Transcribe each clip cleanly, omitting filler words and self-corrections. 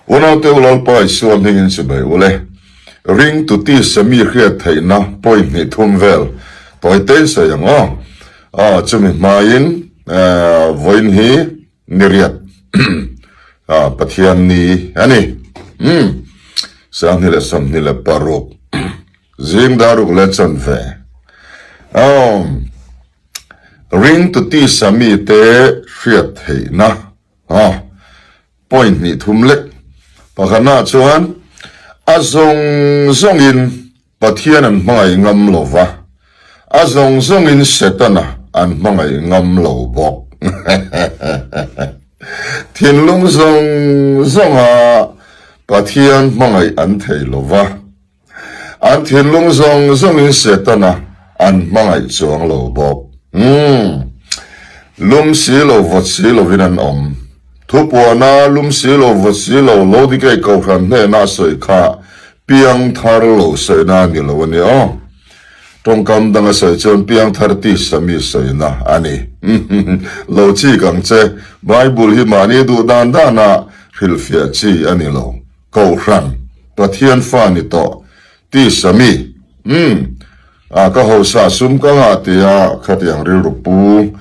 Unaute u Lalpa Isua hmingin chibai u le. Ring tu tisa mi hriat theihna point hnih thum vel tawi tein sawi ang aw. Aw chumi hmain vawiin hi ni riat Pathian ni a ni. Umm 2026 zing daruk leh chanve. Aw ring tu tisa mite hriat theihna aw. Point hnih thum lek. Pakhatnaah chuan a zawng zawngin Pathian an hmangaih ngam lo va, a zawng zawngin Setana an hmangaih ngam lo bawk. Thinlung zawng zawnga Pathian hmangaih an thei lo va. An thinlung zawng zawngin Setana an hmangaih chuang lo bawk. Umm. Lum si lo vawt si lovin an awm. Thupuana lum si lo vawt si lo Lodikei Kohhran hnena a sawi kha piangthar lo sawina a ni lo a ni aw. Tawngkam danga sawi chuan piangthar tisa mi sawina a ni. Lo chik ang che, Bible hi mahni duh dan dana hrilhfiah chi a ni lo. Kohhran, Pathian fa ni tawh, tisa mi, umm, a ka hausa sum ka ngah tia khatiang rilru pu,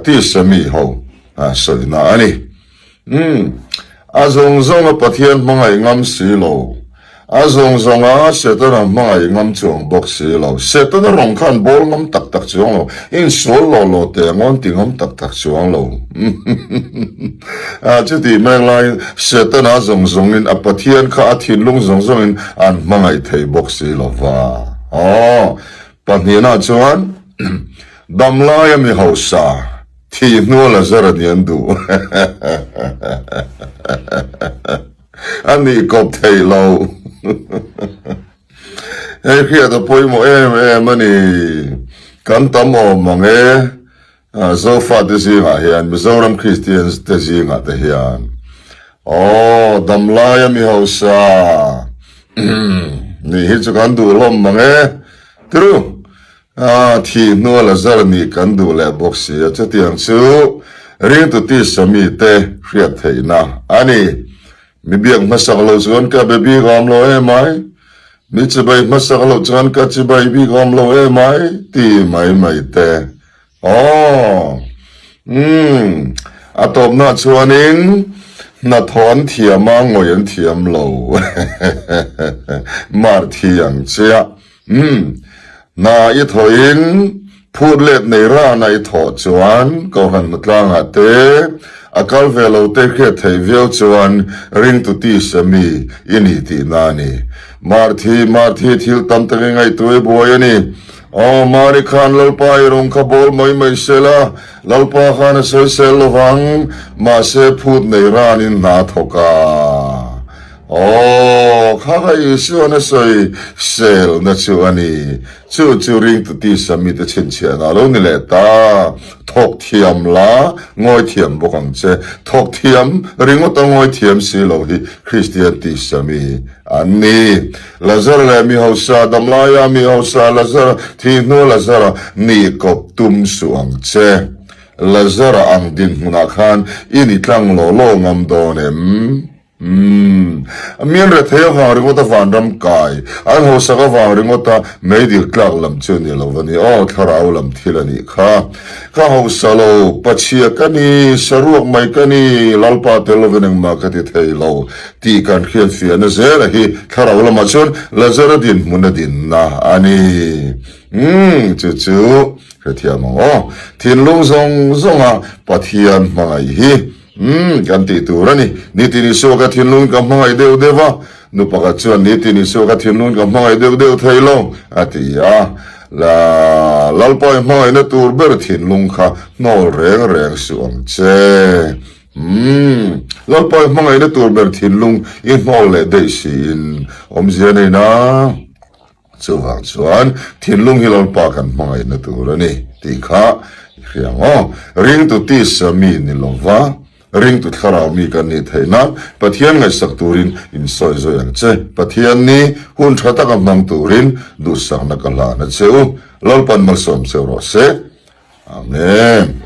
tisa mi ho sawina a ni. Umm, a zawng zawnga Pathian hmangaih ngam si lo, a zawng zawnga Setana hmangaih ngam chuang bawk si lo, Setana rawng khan bawl ngam tak tak chuang lo, insual law law teh angawn ti ngam tak tak chuang lo. A chutih mek laiin Setana zawng zawngin a Pathian kha a thinlung zawng zawngin an hmangaih thei bawk si lo va. Aw, pahnihna chuan damlaia mi hausa thih hnuah Lazara nih an duh. A nih kawp theih lo. Hei hriat a pawimawh em em a ni. Kan tam awm ang e. Zofa te zingah hian, Mizoram Christians te zingah te hian, aw, damlaia mi hausa nih hi chu kan duh hlawm mang e, tiru, thih hnua Lazar nih kan duh leh bawk si a, chutiang chu ringtu tisa mite hriat theihna a ni. Mi biak hmasak loh chuan ka be bik awm lo emai, mi chibai hmasak loh chuan ka chibai bik awm lo emai ti mai mai te. Aw. Umm. A tawpnaah chuanin hnathawh an thiam a, ngawih an thiam lo. Mar thi ang chiah. Umm. Hna i thawhin phut let nei rana i thawh chuan Kohhran hnatlangah te a kal ve lo te hriat theih viau chuan ringtu tisa mi i ni tihna a ni. Mar thi, mar thi thil tam tak i ngaihtuah i buai a ni. Aw, Mari khan Lalpa i rawng kha bawl mai mai se la, Lalpa khan a sawi sel lo vang, mahse phut nei ranin hna a thawk a. Aw, kha kha Isuan a sawi selna chu a ni. Chu chu ringtu tisa mite chhinchhiahna a lo ni leh ta. Thawk thiam la, ngawi thiam bawk ang che. Thawk thiam ringawt a ngawi thiam si lo hi Kristian tisa mi an ni. Lazara leh mi hausa, damlaia mi hausa Lazara, thih hnua Lazara nih kawp tum suh ang che. Lazara ang dinhmunah khan i ni tlang law law ngam dawn em? Umm. Mian rethei avang ringawt a vanram kai, an hausak avang ringawt a meidil tlak lam chu a ni lo va ni aw, thlarau lam thil a nih kha. Ka hausa lo, pachhia ka ni, saruak mai ka ni, Lalpa tel lovin engmah ka ti thei lo. Tih kan hriat fiahna zela hi thlarau lamah chuan Lazara dinhmun a dinna a ni. Umm, chu chu hrethiam ang aw. Thinlung zawng zawnga Pathian hmangaih hi umm kan tih tur a ni. Nitin Isua ka thinlung ka hmangaih deuh deuh a, nu pakhat chuan Nitin Isua ka thinlung ka hmangaih deuh deuh thei lo a ti a. La Lalpa i hmangaihna tur ber thinlung kha hnawl reng reng suh ang che. Umm, Lalpa i hmangaihna tur ber thinlung i hnawl leh daih siin awmzia nei na. Chuvang chuan thinlung hi Lalpa kan hmangaihna tur a ni tih kha i hria ang aw. Ringtu tisa mi ni lova, ringtu thlarau mi kan nih theih nan Pathian ngaihsak turin insawi zawi ang che. Pathian ni hun tha taka hmang turin duhsakna ka hlan a che u. Lalpan malsawm che rawh se. Amen.